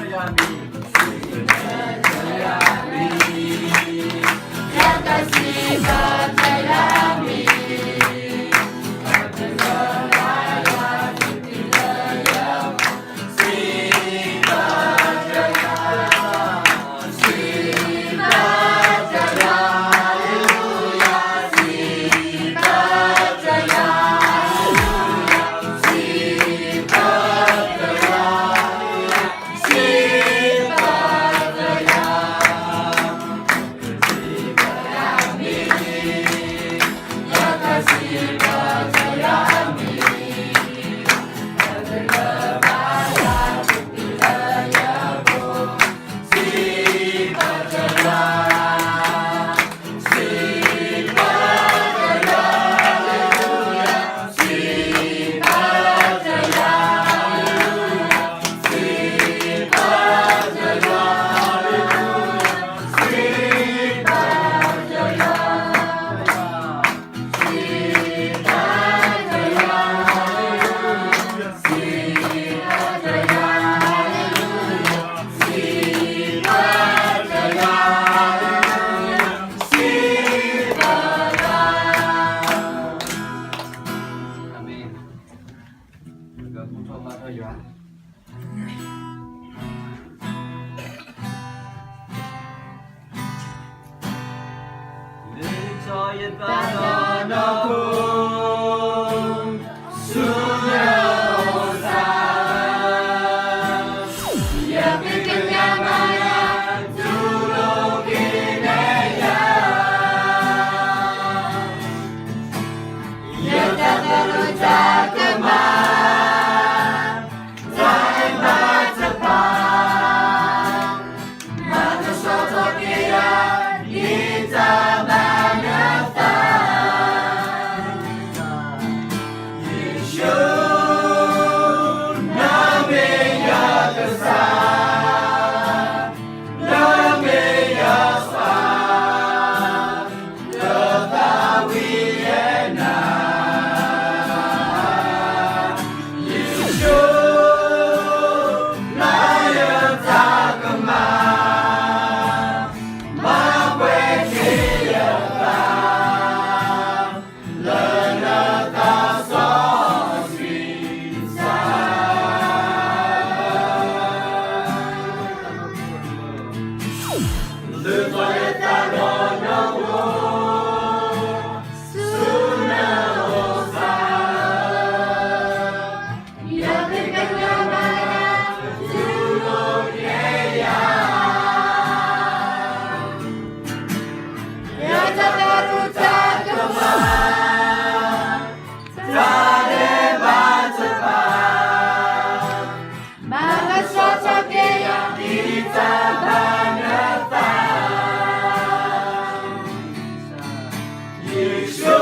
အၤမ့ၣ်. ပကဘူၣ်ထီၣ်ဘါထီၣ်ယွၤ. လၢစီၤယသးဒီးနီၢ်ခိ ဆူနအိၣ်သး, ယဃ့ကညးဘၣ်ယၤ တူၢ်လိာ်က့ၤနဲယၤ, ယတၢ်သရူးတၢ်ကမၣ် တၢ်ဘၣ်တဖၣ် မၤကဆှီထီၣ်က့ၤယၤ ဒ်တၢ်ဘၣ်နသး, ယ့ၣ်ၡူး, နမ့ၢ်ယကစၢ်, နမ့ၢ်ယပၢ် လၢသးဝံၣ်ယဲနၤ, ယ့ၣ်ၡူး, လၢယတၢ်ကမၣ် မၤပှဲၤက့ၤယသး လၢနသးစီဆှံစၢ်, လၢစီၤယသးဒီးနီၢ်ခိ ဆူနအိၣ်သး, ယဃ့ကညးဘၣ်ယၤ တူၢ်လိာ်က့ၤယၤ, ယတၢ်သရူးတၢ်ကမၣ် တၢ်ဒဲးဘးတဖၣ် မၤကဆှီထီၣ်က့ၤယၤ ဒ်တၢ်ဘၣ်နသး, ယ့ၣ်ၡူ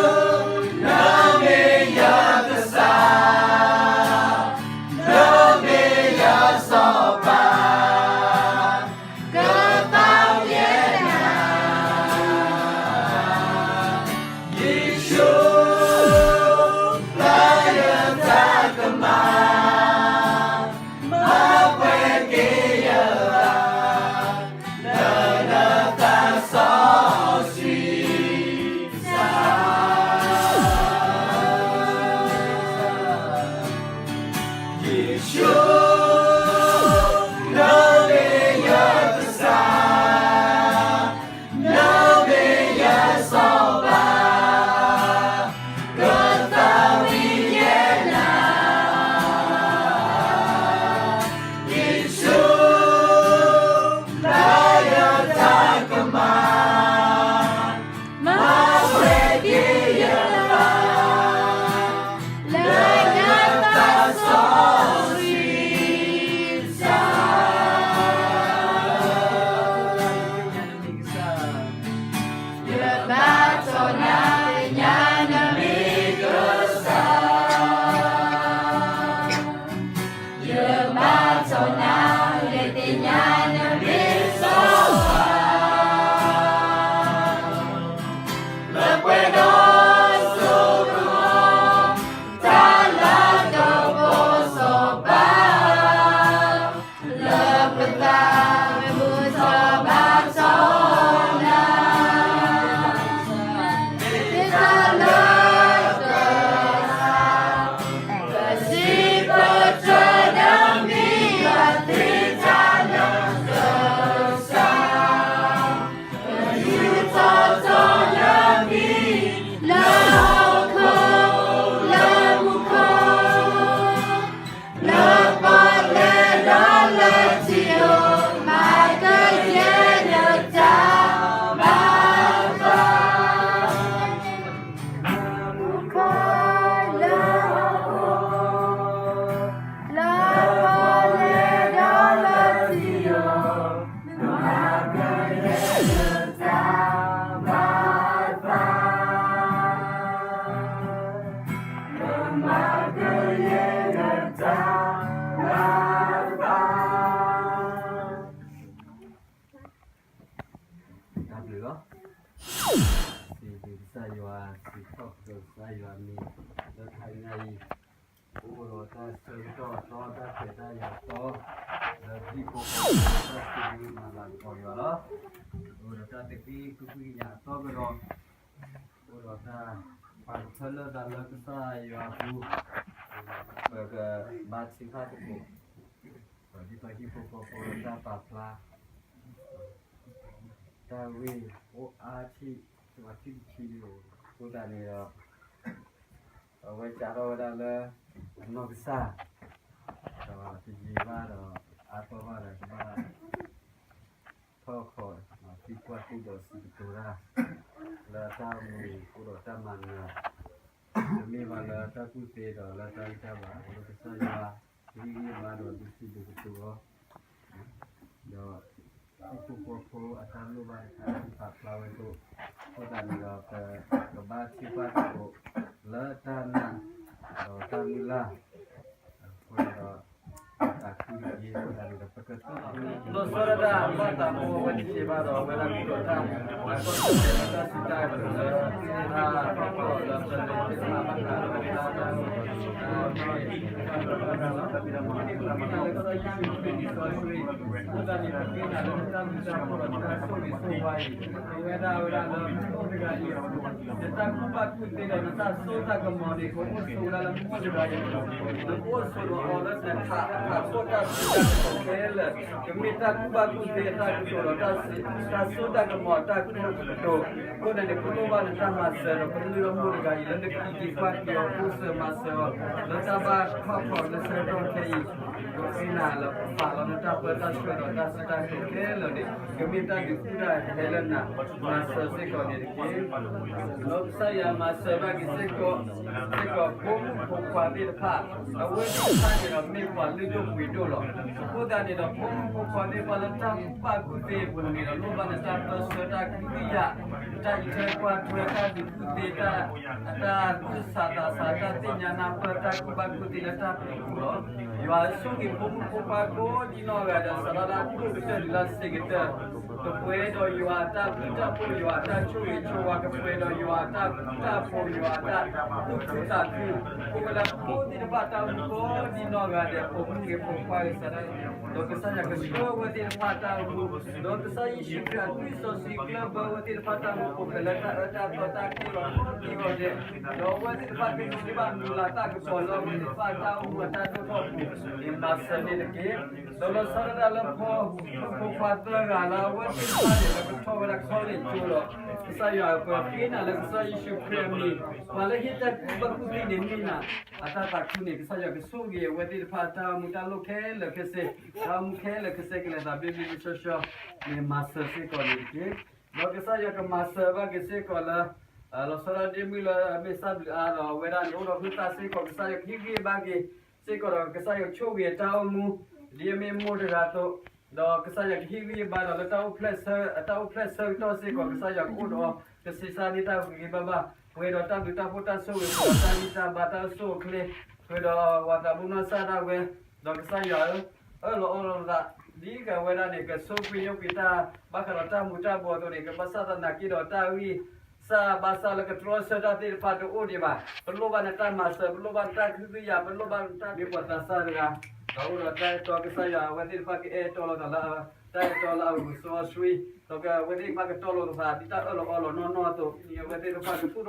း, နမ့ၢ်ယကစၢ်, နမ့ၢ်ယစီၤပၤ ကသးဝံၣ်ယဲနၤ, ယ့ၣ်ၡူး, လၢယတၢ်ကမၣ် မၤပှဲၤက့ၤယသး လၢနသးစီဆှံစၢ်, ယ့ၣ်ၡူး, နမ့ၢ်ယကစၢ်, နမ့ၢ်ယစီၤပၤ ကသးဝံၣ်ယဲနၤ, ယ့ၣ်ၡူး, လၢယတၢ်ကမၣ် မၤပှဲၤက့ၤယသး လၢနသးစီဆှံစၢ်, ယဘါထီၣ်နၤ ယသ့ၣ်ညါနမ့ၢ်ကစၢ်, ယဘါထီၣ်နၤ ယသ့ၣ်ညါနမ့ၢ်စီၤပၤ, လၢပှဲၤဒီးစိကမီၤ တၢ်လၤကပီၤစီၤပၤ တၢ်သီလၢဟံၣ်ဖိဃီဖိတၢ်စံးဘျုးမၤလၤကပီၤယွၤလီၤ. အိၣ်ဒီးတၢ်သက့ဃုကညးအသီကဒီး, အိၣ်ဒီးတၢ်ပာ်ကဖၢလၢသးလၢကစၢ်ယွၤအပူၤ, ပကဘါထုကဖၣ်သကိး ဒ်သိးဟံၣ်ဖိဃီဖိတၢ်ပာ်ဖျါ တၢ်ဂ့ၢ်အိၣ်အါထီၣ် ပှၤထံၣ်တထံၣ်န့ၣ် အဃိသတးန့ၣ်ဒီး အဝဲစးထီၣ်ဝဲဒၣ်လၢ အနီၢ်ကစၢ် ဒီးတယံာ်ဘၣ်ဒီး အါတီၢ်ဘၣ်ဒီး ကဘၣ်ထီၣ်ခီၣ် သံကွၢ်သံဒီးစံးကတိၤတၢ် လၢတၢ်မူအိၣ်ဒီးတၢ်မၤနၢၤ တမ့ၢ်ဘၣ်လၢတၢ်ကူၣ်သ့ဒီးလၢတၢ်ဂံၢ်တၢ်ဘါ လၢကစၢ်ယွၤ ဂံၢ်ဂံၢ်ဘါဒီးဒုးစံးဒုးကတိၤအီၤ ဒီး ဟံၣ်ဖိဃီဖိအတၢ်လိၣ်ဘၣ်တခါ ပာ်ဖျါဝဲအဃိ အဃိသတးန့ၣ်ဒီး ပကဘါထုကဖၣ်သကိး လၢတၢ်နာ် ဒီးတၢ်မုၢ်လၢ် အဃိန့ၣ်ဒီး သးခုတက့ၢ် အဃိသတးန့ၣ်ဒီး ပကသီၣ်လီၤဆီဒၣ်တၢ်ဘၣ်သးဖိဝဲတက့ၢ်ဘၣ်ဒီး ဝဲဒၣ်ကဒီးတၢ် တၢ်စံးတၢ်ကတိၤလၢ တၢ်ထီၣ်လၢ ဝဲဒၣ်ဝဲဒၣ်လၢမိၢ်တဂၤအံၤ နတၢ်ကူၣ်ဘၣ်ကူၣ်သ့ဒီးနတၢ်စိတၢ်ကမီၤန့ၣ် ကအိၣ်ဆိးဝဲဒၣ်လၢမိၢ်တဂၤအံၤ, နကအိၣ်ဆိးဒီးအီၤလၢနထးခိၣ်တၢ်စံးတၢ်ကတိၤခဲလၢာ်, ကမ့ၢ်တၢ်ကူၣ်ဘၣ်ကူၣ်သ့အတၢ်ကတိၤဒီး တၢ်စိတၢ်ကမီၤအတၢ်ကတိၤ, အဃိန့ၣ်န့ၣ် ပလိၣ်ဘၣ်နတၢ်မၤစၢၤဒီး ပလိၣ်ဘၣ်မိၢ်တဂၤအံၤ လၢနကသံကွၢ်က့ၤအီၤ တိစၢၤမၤစၢၤအီၤ လၢတၢ်ဘၣ်ထီၣ်ဖီၣ်လၢဆၢကတီၢ်ခဲအံၤ, ပဃ့နၤလၢပာ်လီၤနတၢ်ပၢတၢ်ဆှၢဒီးတၢ်စိတၢ်ကမီၤခဲလၢာ်န့ၣ် ကမ့ၢ်တၢ်ဒုးကူၣ်တၢ်ဟဲလၢနၤ, မၤစၢၤစ့ၢ်ကီးန့ၣ်တက့ၢ်. ဒီးကစၢ်ယွၤမၤစၢၤဘၣ်က့ၤစ့ၢ်ကီး စ့ၢ်ကီးဖိမုၣ်ဖိခွါသ့ၣ်တဖၣ်, အဝဲသ့ၣ်တဖၣ်န့ၣ်ဒီးမ့ၢ်ပှၤလုၢ်ဒိၣ်ပှ့ၤဒိၣ်လီၤ. အဃိသတးန့ၣ်ဒီး ဖိမုၣ်ဖိခွါသ့ၣ်တဖၣ်လၢတၢ်ကူၣ်ဘၣ်ကူၣ်သ့အပူၤန့ၣ်ဒီး လိၣ်ဘၣ်နတၢ်ပၢဆှၢတၢ်ကဟုကယာ်, တၢ်အံးထွဲကွၢ်ထွဲ တၢ်ဒုးကူၣ်သ့တၢ် တၢ်သူၣ်ဆးသးဆး တၢ်သ့ၣ်ညါနၢ်ပၢၢ် တၢ်ကူၣ်ဘၣ်ကူၣ်သ့လၢတၢ်ပူၤလီၤ. ယွၤဆိၣ်ဂ့ၤဖိမုၣ်ဖိခွါကိးဒ်နီၢ်ဂၤဒဲး စးထီၣ်လၢအဒိၣ်ကတၢၢ်တုၤလၢအဆံးကတၢၢ်, ကပှဲၤဒီးယွၤအတၢ်ဘျုးတၢ်ဖှိၣ် ယွၤအတၢ်ဆိၣ်ဂ့ၤဆိၣ်ဝါ ကပှဲၤဒီးယွၤအတၢ်ဘျုးတၢ်ဖှိၣ် ယွၤအတၢ်သူၣ်ခုသးခု, အိၣ်ဝဲလၢဖိသ့ၣ်တဖၣ်တၢ်အိၣ်မူကိးဒ်နီၢ်ဂၤဒဲး ဖိမုၣ်ဂ့ၤဖိခွါဂ့ၤ စးထီၣ် ဒီးကစၢ်ယွၤကဆှၢဝဲသ့ၣ်တဖၣ်တၢ်အိၣ်မူ, ဒီးကစၢ်ယ့ၣ်ၡူးခရံာ်အသွံၣ်စီဆှံကျၢၢ်ဘၢဝဲသ့ၣ်တဖၣ်တၢ်အိၣ်မူ အိၣ်ဖျဲၣ်လၢတၢ်အၢတၢ်သီတၢ်က့ၢ်လီၤ ကိးဒ်ဂီၤဒဲး, ဒီးအဝဲသ့ၣ်တဖၣ်ကန့ၢ်ဘၣ်မုာ်လၤသးကပီၤလၢအဝဲသ့ၣ်တဖၣ်တၢ်အိၣ်မူအတၢ်ဒိၣ်ထီၣ်အပူၤန့ၣ် မၤစၢၤန့ၣ်တက့ၢ်. ဒီးလီၤဆီဒၣ်တၢ်လၢဖိမုၣ်ဖိခွါသၢဂၤလၢ အဝဲသ့ၣ်တဖၣ်န့ၣ် လၢကထီၣ်ဝဲဒၣ် college ကၠိဒီး ကစၢ်ယွၤပဃ့နၤလၢကစၢ်ယ့ၣ်ၡူးခရံာ်အမံၤ, ပှၤလၢဟ့ၣ်တၢ်ကူၣ်ဘၣ်ကူၣ်သ့န့ၣ်မ့ၢ်နၤ, အတၢ်သးခုန့ၣ် ကစၢ်ယွၤကဆိၣ်ဂ့ၤအဝဲသ့ၣ်တဖၣ်တၢ်အိၣ်မူတၢ်လိၣ်ခဲလၢာ်ခဲဆ့, တၢ်အိၣ်မူခဲလၢာ်ခဲဆ့ကလဲၤသးဘျ့ဘျ့ဆှီဆှီန့ၣ် မၤစၢၤစ့ၢ်ကီးန့ၣ်တက့ၢ်. ဒီးကစၢ်ယွၤကမၤစၢၤဘၣ်က့ၤစ့ၢ်ကီးလၢ လီၤဆီဒၣ်တၢ်ဒ့မုၣ်လၢအမ့ၢ်စၢ်ဘျုးအါဒီး အဝဲဒၣ်န့ၣ်အိၣ်ဒီးဟုသၣ်စ့ၢ်ကီး ကစၢ်ယွၤကဟ့ၣ်ဂံၢ်ဘါက့ၤစ့ၢ်ကီးဒီး ကစၢ်ယွၤဆိၣ်ဂ့ၤအတၢ်အိၣ်မူ ဒ်အမ့ၢ်မိၢ်တဂၤအသိး, ဒီးကစၢ်ယွၤကဟ့ၣ်ဂံၢ်ဘါဒီးလၢတၢ်အိၣ်ဖျဲၣ်ဆၢ တၢ်အိၣ်ဖျဲၣ်ဆၢကတီၢ်စ့ၢ်ကီး ကစၢ်ယွၤကအိၣ်ဒီးအီၤ ကဆံးစၢ်န့ၢ်တၢ်ဂ့ၤဂ့ၤဘၣ်ဘၣ်, ပှဲၤဒီးတၢ်ဘျုးတၢ်ဖှိၣ်တၢ်ဆိၣ်ဂ့ၤ ပှဲၤဒီးတၢ်ဂံၢ်တၢ်ဘါတၢ်အိၣ်ဆူၣ်အိၣ်ချ့, ပှဲၤဒီးဝၤသးဘိနီၢ်စၢ်ဒၣ်ဝဲ, ဒီးကစၢ်ယွၤဧၢ, အၢၣ်လီၤအီလီၤသး ဒ်ကဝဲဒၣ်န့ၣ် ကဆိၣ်ဂ့ၤယိၣ်က့ၤတၢ် ဘၣ်ဃးဒီးတၢ်မူၤတၢ်ဘှီးအသိးန့ၣ် ကဘၣ်ဆၣ်သနာ်က့ဒီးတၢ်ဂံၢ် စၢ်ဘါစၢ်လၢကတြီဆၢတၢ်သ့ၣ်တဖၣ်တအိၣ်ဒံးဘၣ်. ပလိၣ်ဘၣ်နတၢ်မၤစၢၤ, ပလိၣ်ဘၣ်နတၢ်ကဟုကယာ်, ပလိၣ်ဘၣ်နတၢ်မ့ၢ်ပှၤသးစၢ်တဂၤ, ဒီးအိၣ်ဒီးတၢ်အဲၣ်တီကစၢ်ယွၤ အဝဲသ့ၣ်တဖၣ်ကအဲၣ်တီလိာ်သးလၢ တၢ်အဲၣ်တီလၢအဂုာ်စီဆှံ, ဒီးအဝဲသ့ၣ်တဖၣ်ကတီလိာ်သး ဒ်တၢ်အၢၣ်လီၤအီလီၤနီၢ်နီၢ်အသိး, အဝဲသ့ၣ်တဖၣ်ကသူၣ်ထီၣ်ခရံာ်ဖိအံၤ ပဃိလၢအဂ့ၤအသိး, ပဃ့ဘါထုကဖၣ်စ့ၢ်ကီးလၢအဝဲသ့ၣ်တဖၣ်အဂီၢ်, အ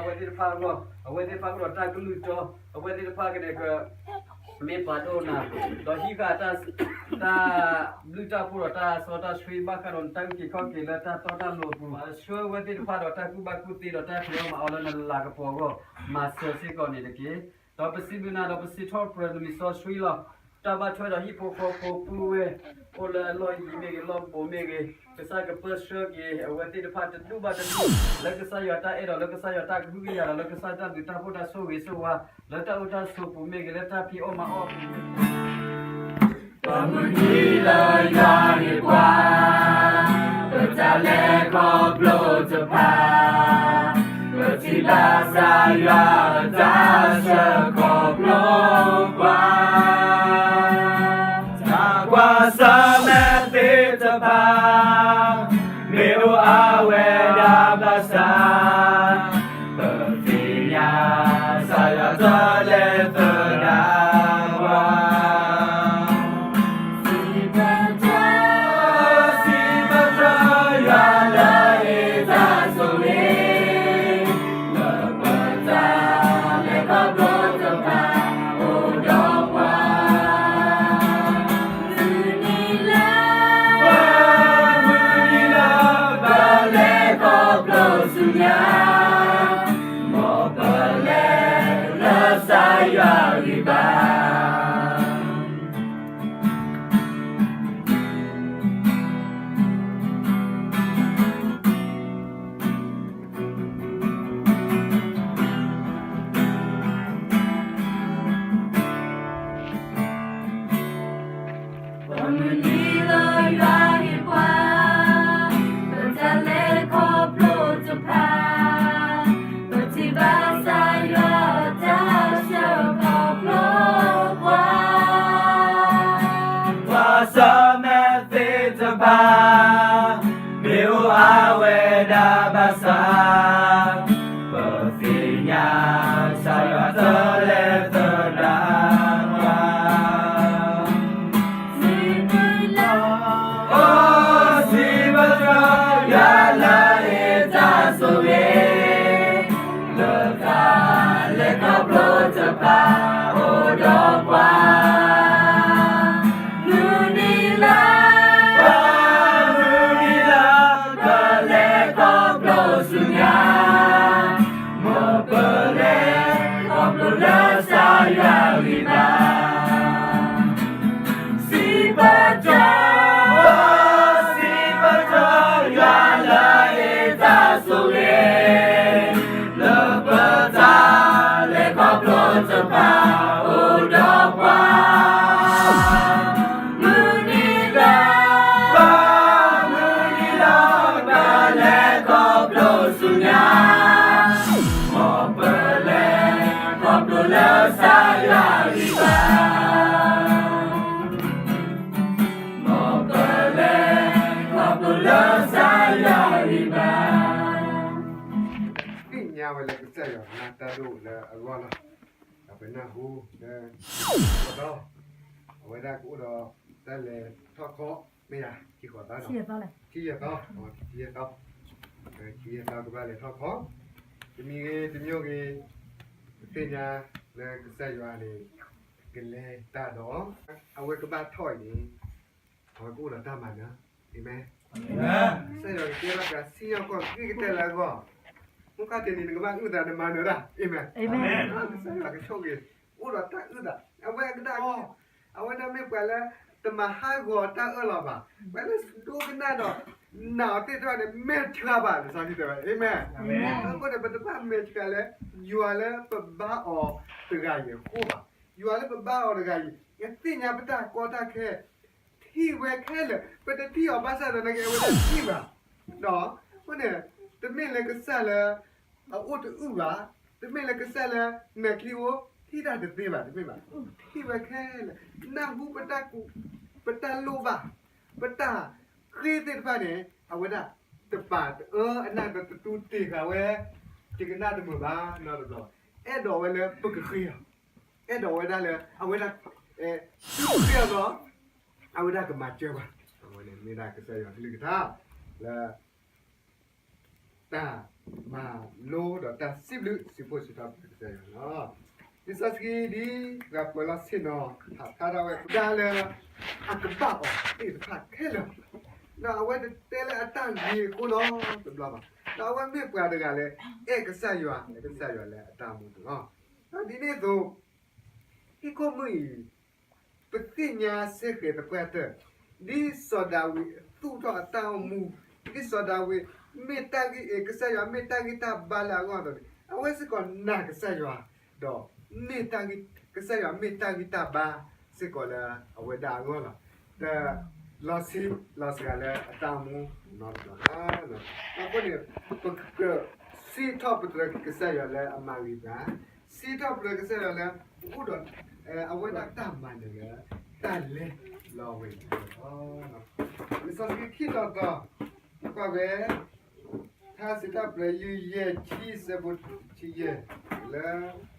ဝဲသ့ၣ်တဖၣ်ကအိၣ်ဒီးတၢ်ကလုၢ်တီ, အဝဲသ့ၣ်တဖၣ်ကဒဲးက မ့ၢ်ပှၤဒိကနၣ်, ဒီးဟံးဃာ်တၢ် တၢ်ဘျုးတၢ်ဖှိၣ်ဒီးတၢ်စီတၢ်ဆှံ ဘၣ်ဃးဒီးနတၢ်အုၣ်က့ၤခီၣ်က့ၤလၢတၢ်တီတၢ်လိၤအပူၤ, ဆှၢဝဲသ့ၣ်တဖၣ်ဒီးတၢ်ကူၣ်ဘၣ်ကူၣ်သ့ဒီးတၢ်ဖံးအီၣ်မၤအီၣ်လၢနလၤကပီၤအဂီၢ်, မၤစၢၤစ့ၢ်ကီးန့ၣ်တက့ၢ်. ဒီးပစံးဘျုးနၤဒီးပစံးထီၣ်ပတြၢၤနမံၤစီဆှံလီၤ. တၢ်ဘၣ်ထွဲဒီးဟံၣ်ဖိဃီဖိပုၢ်ဝဲၢ် အိၣ်လၢအလီၢ်အယံၤမ့ၢ်ဂ့ၤ လီၢ်ဘူးမ့ၢ်ဂ့ၤ, ကစၢ်ကပၢဆှၢက့ၤ အဝဲသ့ၣ်တဖၣ်တဒူၣ်ဘၣ်တဒူၣ်, လၢကစၢ်ယွၤတၢ်အဲၣ်ဒီး လၢကစၢ်ယွၤတၢ်ကဟုကယာ်ဒီး လၢကစၢ်တၢ်ဘျုးတၢ်ဖှိၣ်တၢ်ဆိၣ်ဂ့ၤဆိၣ်ဝါ, လၢတၢ်အိၣ်တၢ်ဆိးပူၤမ့ၢ်ဂ့ၤ လၢတၢ်ဖံးအီၣ်မၤအီၣ် ပမုၢ်နံၤလၢယွၤဟ့ၣ်ပှၤ, ပတၢ်လဲၤခီဖျိတဖၣ်, ပထံၣ်ဘၣ်ကစၢ်ယွၤအတၢ်ဆှၢခီဖျိပှၤ, တၢ်ကွၢ်ဆၢၣ်မဲာ်သ့ၣ်တဖၣ်, မ့ၢ်အိၣ်အဝဲဒၣ်ဘၣ်ဆၣ်, ပသ့ၣ်ညါကစၢ်ယွၤတၢ်လဲၤသဒၣ် မုၢ်နံၤလၢယွၤဟ့ၣ်ပှၤ ပတၢ်လဲၤခီဖျိတဖၣ်, ပထံၣ်ဘၣ်ကစၢ်ယွၤအတၢ်ဆှၢခီဖျိပှၤ, ပှၤဆၢၣ်မဲာ်သ့ၣ်တဖၣ် မ့ၢ်အိၣ်အဝဲဒၣ်ဘၣ်ဆၣ်, ပသ့ၣ်ညါ ကစၢ်ယွၤတလဲၤသဒၣ်ပှၤ. စံးဘျုးလီၤ, အိၣ်စံးဘျုးလီၤ ယွၤလၢအဟ့ၣ်တၢ်ဆိၣ်ဂ့ၤ လၢတၢ်လဲၤခီဖျိတဖၣ်အိၣ်ဒီးပှၤ, မုၢ်နံၤလၢ ပှၤမုၢ်နံၤလၢ ပလဲၤခီဖျိဆူညါ, မ်ပလဲၤခီဖျိလၢကစၢ်ယွၤဂံၢ်ဘါ. စံးဘျုးလီၤ, စံးဘျုးလီၤ ယွၤလၢအဟ့ၣ်တၢ်ဆိၣ်ဂ့ၤ လၢပတၢ်လဲၤခီဖျိတဖၣ်အိၣ်ဒီးပှၤ, မုၢ်နံၤလၢ ပှၤမုၢ်နံၤလၢ ပလဲၤခီဖျိဆူညါ, မ်ပလဲၤခီဖျိလၢကစၢ်ယွၤဂံၢ်ဘါ. မ်ပလဲၤခီဖျိလၢကစၢ်ယွၤဂံၢ်ဘါ. သ့ၣ်ညါဝဲလၢကစၢ်ယွၤမၤတၢ်ဒိၣ်လၢအဂီၢ်လီၤ. ဒီးပနၢ်ဟူလၢ ဒီး အဝဲဒၣ်ကအိၣ်ဒီးတၢ်လဲၤထီၣ်ခီ မ့ၢ်ယၤ ခံသီ, ခံသီ, ခံသီ, ခံသီကဘၣ်လဲၤထီၣ်ခီ, တမံၤဂ့ၤ တမံၤဂ့ၤ, ပသ့ၣ်ညါလၢကစၢ်ယွၤန့ၣ် ကလဲၤတၢ်ဒီး အဝဲကဘၣ်ထီၣ်အံၤန့ၣ် အဝဲကအိၣ်ဒီးတၢ်မၤနၢၤ, အၤမ့ၣ်. ကစၢ်ယွၤကတဲဘၣ်ပှၤ စံၣ်ညီၣ်ကွီၢ် ဂ့ၢ်ကတၢၢ်လၢအဂီၢ်, မုၢ်ခီၣ်ထံးန့ၣ် နကဘၣ်အုၣ်သးနမၤနၢၤတၢ်, အၤမ့ၣ်. ကစၢ်ယွၤကဆိၣ်ဂ့ၤ အိၣ်ဒီးတၢ်အုၣ်သး, အဝဲကဒၣ်အီၤ, အဝဲဒၣ်မ့ၢ်ပှၤလၢ တမၤဟးဂီၤတၢ်အၢၣ်လီၤဘၣ်, ပှၤလၢဒိကနၣ်ဒီး နာ်အီၤသ့ၣ်တဖၣ်န့ၣ် မဲာ်ဆှးဘၣ် လံာ်စီဆှံတဲဝဲ, အၤမ့ၣ်. အဃိန့ၣ် ပတဘၣ်မဲာ်ဆှးလၢ ယွၤလၢပဘါအီၤတဂၤအံၤအဃိဘၣ်, ယွၤလၢပဘါအီၤတဂၤအံၤ သ့ၣ်ညါပတၢ်ကီတၢ်ခဲ ထံၣ်ဝဲခဲလၢာ်, ပတထံၣ်အီၤဘၣ်ဆၣ်ဒီး နာ်က့အဝဲဒၣ်ထံၣ်ဘၣ်, ဒီး အဃိန့ၣ် တမ့ၢ်လၢကစၢ်လၢ အအိၣ်တအုၣ်ဘၣ်, တမ့ၢ်လၢကစၢ်လၢနၢၤချံအိၣ် ထံၣ်တၢ်တသ့ဘၣ်, တမ့ၢ်ဘၣ်, ထံၣ်ဝဲခဲလၢာ်, နၢ်ဟူပတၢ်ကူၣ်, ပတၢ်လိၣ်ဘၣ်, ပတၢ်ဃ့သ့ၣ်တဖၣ်န့ၣ် အဝဲဒၣ်တပာ်တအၢအနၢ်ဒီးတတူၢ်တ့ၢ်ဃာ်ဝဲ တကနၣ်တမုာ်ဘၣ်နီတဘျီ, အဲၣ်ဒိးဝဲလၢပကဃ့အီၤ, အဲၣ်ဒိးဝဲဒၣ်လၢ အဝဲဒၣ် ဃ့အီၤဒီး အဝဲဒၣ်ကမၤစၢၤပှၤ, အဝဲန့ၣ်မ့ၢ်ဒၣ်ကစၢ်ယွၤကလုၢ်ကထါ လၢ တၢ်မၤလိဒီးတၢ်စံးဘျုးစံးဖှိၣ်စံးထီၣ်ပတြၢၤကစၢ်ယွၤလီၤ. လံာ်စီဆှံဒ်ပှၤကွဲးလီၤဆ့ၣ်နီၤ ဟးဖျါထီၣ်ဝဲဒၣ်လၢ အကဘၣ်အီၤသ့ၣ်တဖၣ်ခဲလၢာ်, ဒီးအဝဲတတဲလၢအတၢ်ဂ့ၤအဃိလီၤတဘျီဘၣ်, ဒီးအဝဲမ့ၢ်ပှၤတဂၤလၢ အဲၣ်ကစၢ်ယွၤ ကစၢ်ယွၤလၢအတၢ်မူပူၤလီၤ. ဒီးဒ်န့ၣ်အသိး ဟံၣ်ခိၣ်မုၢ်အံၤ ပသ့ၣ်ညါစ့ၢ်ကီးသပှၢ်တၢၢ်, ဒ်စီၤဒၤဝံးသူၣ်ထီၣ်အတၢ်အိၣ်မူ, ဒ်စီၤဒၤဝံး မ့ၢ်တၢ်ဂ့ၢ်အံၤ ကစၢ်ယွၤမ့ၢ်တၢ်ဂံၢ်တၢ်ဘါလၢအဂီၢ်အသိးန့ၣ် အဝဲစ့ၢ်ကီးနာ်ကစၢ်ယွၤ, ဒီးမ့ၢ်တၢ်ဂ့ၢ်, ကစၢ်ယွၤမ့ၢ်တၢ်ဂံၢ်တၢ်ဘါစ့ၢ်ကီးလၢအဝဲဒၣ်အဂီၢ်လီၤ. ဒီးလီၤဆံးလီၤစှၤလၢအတၢ်အိၣ်မူနီတဘျီဘၣ်. အဃိန့ၣ် ပကစံးထီၣ်ပတြၢၤကစၢ်ယွၤလၢအမၤဂ့ၤပှၤ, စံးထီၣ်ပတြၢၤကစၢ်ယွၤလၢ ပအိၣ်ဒီး အဝဲဒၣ်တၢ်မၤနၢၤလၢ တၢ်လဲၤလီၤဝဲအံၤလီၤ. လံာ်စီဆှံခံတီၤတီၤ ကွၢ်ဝဲ ထါစံးထီၣ်ပတြၢၤ ယုၢ်ယဲၢ်ဆံ အဆၢဖိတဆံယဲၢ်တုၤလၢ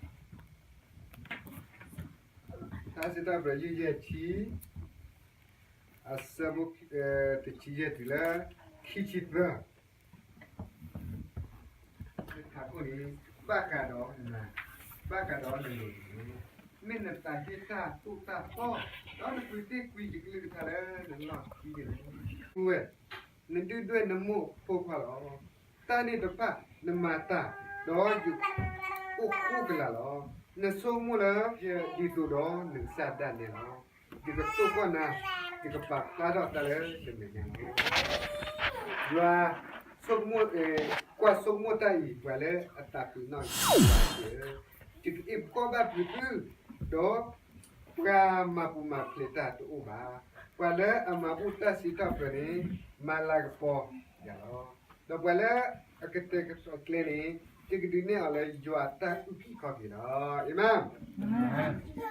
ထါစံးထီၣ်ပတြၢၤ ယုၢ်ယဲၢ်ဆံ အဆၢဖိ တဆံယဲၢ်တုၤလၢ ခံဆံသၢ ခါခိၣ်န့ၣ် ဘၣ်ဃးဒီးနၤ, ဘၣ်ဃးဒီးနလိၤန့ၣ် မ့ၢ်နသးဟ့တၢ်သိၣ်တၢ်သီ ဒီးနကွံာ်သ့ၣ်ကွံာ်ယကလုၢ်ကထါလၢနလီၢ်ခံန့ၣ်လီၤ. ဝဲ နဒုၣ်ဒွဲၣ်နမိၢ်ဖိခွါလီၤ. တၢ်န့ၣ်တဖၣ်နမၤတၢ် ဒီးယအိၣ်ဃူကလာ်လီၤ. နဆိကမိၣ်လၢယဒ်သိးဒီးနကစၢ်ဒၣ်နဲလီၤ. ယကသိၣ်ဃီၣ်နၤ, ယကပာ်ဖျါထီၣ်တၢ်လၢနမဲာ်ညါလီၤ. ယွၤဆိကမိၣ်, ကွၢ်ဆိကမိၣ်တၢ်အံၤ ပှၤလၢအသးပ့ၤနီၣ်ယၤဧၢ, ယကအ့ၣ်ပကီၢ်ဘၣ်ဖုးသု, ဒီးပှၤမၤပူၤမၤဖျဲးတၢ်တအိၣ်ဘၣ်. ပှၤလၢအမၤဘူၣ်တၢ်စံးထီၣ်ပတြၢၤန့ၣ် မၤလၤကပီၤယၤလီၤ. ဒီးပှၤလၢအကတဲာ်ကတီၤကျဲန့ၣ် ယကဒုးနဲၣ်အီၤလၢယွၤတၢ်အုၣ်က့ၤခီၣ်က့ၤလီၤ. အၤမ့ၣ်.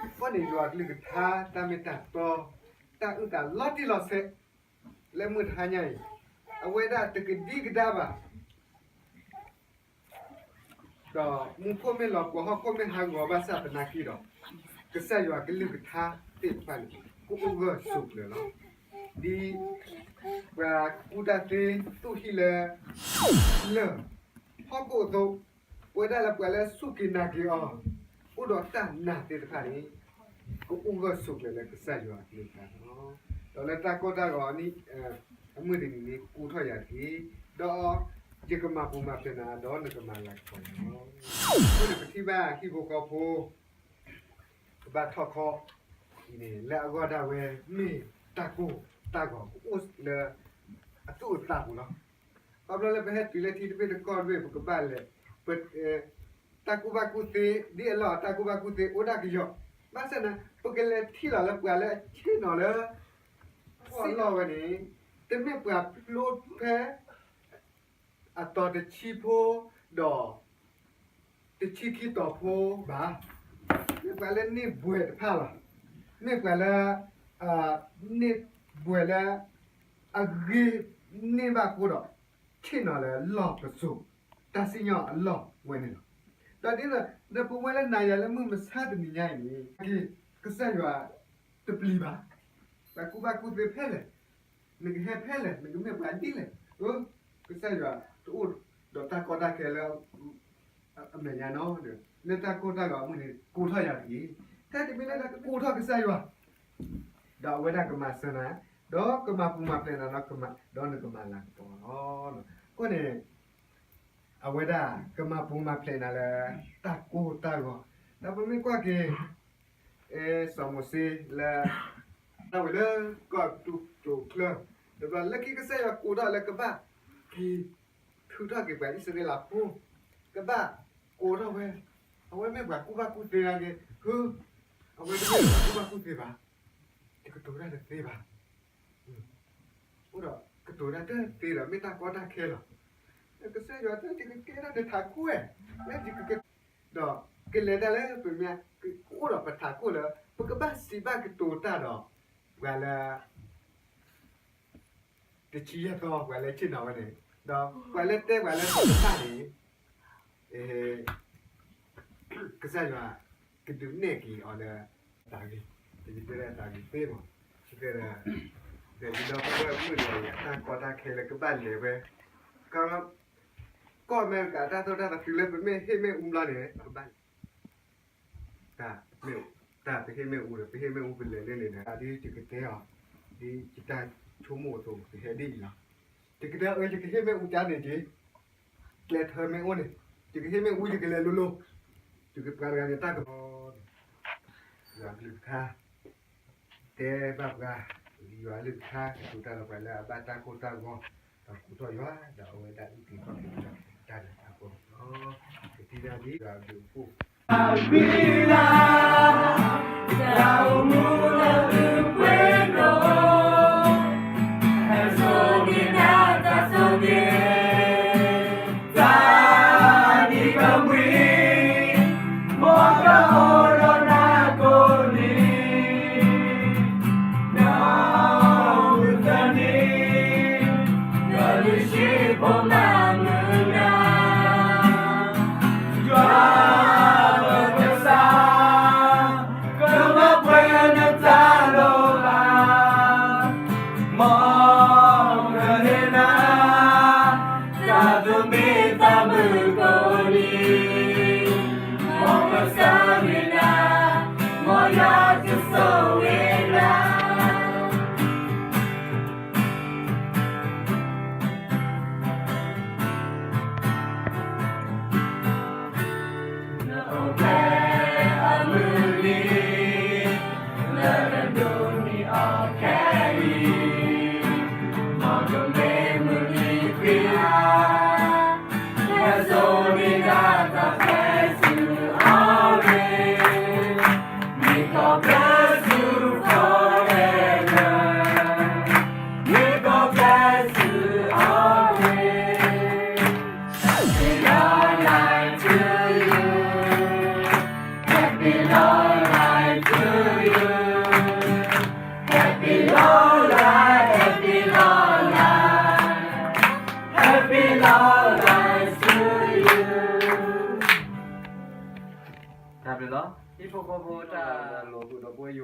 အဃိန့ၣ် ယွၤကလုၢ်ကထါ တၢ်မ့ၢ်တၢ်တီ တၢ်အုၣ်သးလီၤတံၢ်လီၤဆဲး လၢမုၢ်တဟါညါအံၤ အဝဲဒၣ်တကဒံကဒါဘၣ် ဒီးမူခိၣ်မ့ၢ်လီၤပှီၤ ဟီၣ်ခိၣ်မ့ၢ်ဟးဂီၤဘၣ်ဆၣ်သနာ်က့ဒီး ကစၢ်ယွၤကလုၢ်ကထါသ့ၣ်တဖၣ်န့ၣ် ကအိၣ်ဂၢၢ်ဆိးကျၢၤလီၤ. ဒ်ပှၤကူၣ်တၢ်သ့သူၣ်ဟံၣ်လၢ လၢၢ်ဟီၣ်ခိၣ်အသိး, ပဝဲဒၣ်လၢပှၤလၢစူၢ်က့ၤနာ်က့ၤအီၤ အိၣ်ဒီးတၢ်နာ်သ့ၣ်တဖၣ်န့ၣ် ကအိၣ်ဂၢၢ်ဆိးကျၢၤလၢကစၢ်ယွၤအကလုၢ်ကထါလီၤ. ဒီးလၢတၢ်ကီတၢ်ခဲအနံၣ် အမုၢ်တနံၤန့ၣ် ကူၣ်ထီၣ်ယၤတက့ၢ်. ဒီးယကမၤပူၤမၤဖျဲးနၤ ဒီးနကမၤလၤကပီၤယၤလီၤ. အဃိန့ၣ် ပထံၣ်ဘၣ်ဟံၣ်ဖိဃီဖိ ကဘၣ်ထီၣ်ခီအံၤန့ၣ် လၢအဂီၢ်ဒၣ်ဝဲမ့ၢ်တၢ်ကိၢ်တၢ်ဂီၤကအိၣ်လၢအသူၣ်အသးပူၤလီၤ. ခီဖျိလၢပဟဲတုၤလၢထံတဘ့ၣ်တကီၢ်တဘ့ၣ် ပကဘၣ်လဲၤ ပ တၢ်ကူၣ်ဘၣ်ကူၣ်သ့ ဒ်အလီၢ်တၢ်ကူၣ်ဘၣ်ကူၣ်သ့အိၣ်ဒၣ်ကယီၤ, ဘၣ်ဆၣ်န့ၣ် ပကလဲၤထံၣ်လီၤလၢပှၤလၢအဆ့ၣ်နီၤလၢ အလီၢ်ဝဲန့ၣ် တမ့ၢ်ပှၤဖျိဖဲ အတီၤတဆံဖိ ဒီး တဆံခံတီၤဖိဘၣ်. မ့ၢ်ပှၤလၢန့ၢ်ဘွဲ့တဖၣ်လီၤ. မ့ၢ်ပှၤလၢ န့ၢ်ဘွဲ့လၢ အဂ့ၤန့ၢ်ဘၣ်အဃိဒီး ဆ့ၣ်နီၤလၢလီၢ်ပစိာ် တၢ်စံၣ်ညီၣ်အလီၢ်ဝဲန့ၣ်လီၤ. ဒီးဒ်သိး ဒီးပဝဲလၢနၤယၤလၢမုၢ်မဆါတနံၤညါအံၤန့ၣ် က့ၤ ကစၢ်ယွၤတပျံၤဘၣ်. တၢ်ကူၣ်ဘၣ်ကူၣ်သ့ဖဲလဲၣ် နကဟဲဖဲလဲၣ် နကမ့ၢ်ပှၤဒ်လဲၣ် အၢ ကစၢ်ယွၤတအိၣ်ဒီးတၢ်ကီတၢ်ခဲလၢ အမဲာ်ညါနီၤဒီး လၢတၢ်ကိၢ်တၢ်ဂီၤအမုၢ်န့ၣ် ကူၣ်ထီၣ်ယၤတက့ၢ်. တၢ်တမံၤလၢနကကူၣ်ထီၣ်ကစၢ်ယွၤ ဒီးအဝဲဒၣ်ကမၤစၢၤနၤ ဒီးကမၤပူၤမၤဖျဲးနၤ ဒီးနကမၤလၤကပီၤလီၤ. အဃိန့ၣ် အဝဲဒၣ်ကမၤပူၤမၤဖျဲးနၤလၢ တၢ်ကိၢ်တၢ်ဂီၤ ဒီးပမ့ၢ်ကွၢ်က့ၤ စီၤမိၤၡ့လၢ တၢ်ဝဲလၢကီၢ်သူကျိၤချၢ ဒီးလၢခံကစၢ်ယွၤကိးထီၣ်လၢကဘၣ်က့ၤ ထုးထီၣ်က့ၤပှၤအံၣ်စရ့လးဖိ ကဘၣ်ကိးထီၣ်ဝဲ အဝဲမ့ၢ်ပှၤကူၣ်ဘၣ်ကူၣ်သ့ဂ့ၤ ဟၢ အဝဲတမ့ၢ်ပှၤကူၣ်ဘၣ်ကူၣ်သ့ဘၣ် ယကတိၤတၢ်တသ့ဘၣ် အိၣ်ဒီးကတိၤတၢ်တသ့ဒီး မ့ၢ်တၢ်ကီတၢ်ခဲလီၤ. ကစၢ်ယွၤတဲ ယကကဲထီၣ်နထးခိၣ်ဝဲ လၢယကကဲ ဒီးကလဲၤတၢ်လၢပမ့ၢ်ကအိၣ်ဒီးပထးခိၣ်လၢ ပကဘၣ်စံးဘၣ်ကတိၤတၢ်ဒီး ပှၤလၢ တဆံယဲၢ်သီ ပှၤလၢဆ့ၣ်နီၤဝဲန့ၣ် ဒီးပှၤလၢတဲပှၤလၢတၢ်န့ၣ် ကစၢ်ယွၤကဒုးနဲၣ်က့ၤအီၤလၢ တၢ်ဂ့ၤ, ယတဲလၢတၢ်ဂ့ၤသ့မး, ယတဲဒီး ဒီးယဒီပုၢ်ဝဲၢ်မုၣ်ဒီး အတၢ်ကီတၢ်ခဲလၢကဘၣ်လဲၤဝဲ, ကီၢ်အမဲရကၤ တၢ်သိၣ်တၢ်သးတုၤလၢပမ့ၢ်ဟ့ၣ်မ့ၣ်အူဘျီန့ၣ် ပကဘၣ်လဲၤ တၢ်မ့ၣ်အူ, တၢ်ပဟ့ၣ်မ့ၣ်အူဒီး ပဟ့ၣ်မ့ၣ်အူပလဲၤန့ၣ်န့ၣ် ဒ်ယကတဲအီၤ, ဒ်ယတၢ်ဆိကမိၣ်အသိး ကဟဲဒ်အံၤလီၤ. ယကတဲအီၤ ယကဟ့ၣ်မ့ၣ်အူကါန့ၣ်က့, ကျဲထၢမ့ၢ်အိၣ်န့ၣ်, ယကဟ့ၣ်မ့ၣ်အူ ယကလဲၤလိၤလိၤ, ယကပှၤတဂၤန့ၣ်တၢ်ကပီၤ, ယွၤကလုၢ်ကထါ တဲဘၣ်ပှၤ, ယွၤကလုၢ်ကထါ ကတိၤတၢ်ဒီးပှၤလၢအဘၣ်တၢ်ကိၢ်တၢ်ဂီၤ, ဒီးကူၣ်ထီၣ်ယွၤ ဒီးအဝဲဒၣ်အုၣ်က့ၤခီၣ်က့ၤတၢ်န့ၣ်အဃိန့ၣ်လီၤ. ကသံၣ်ဒၣ်ဒ်ယွၤအဘျုးအဖှိၣ်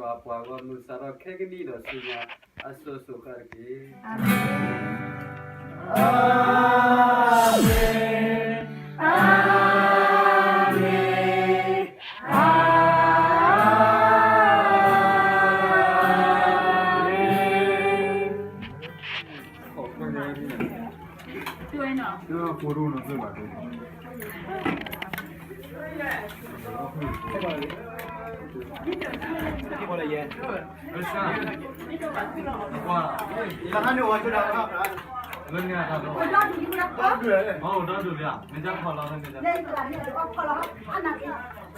ပှၤဂီၢ်မုၢ်စးထီၣ်ခဲကနံၣ်ဒီးဆူညါအစိၤစိၤဃၣ်တက့ၢ်. အၤမ့ၣ်, အၤ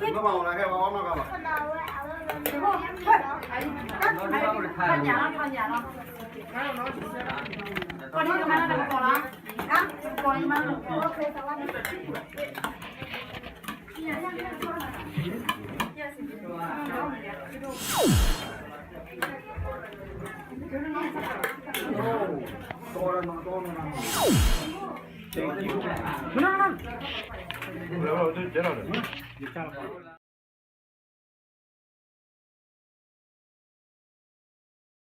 မ့ၣ်, အၤမ့ၣ်, အၤမ့ၣ်.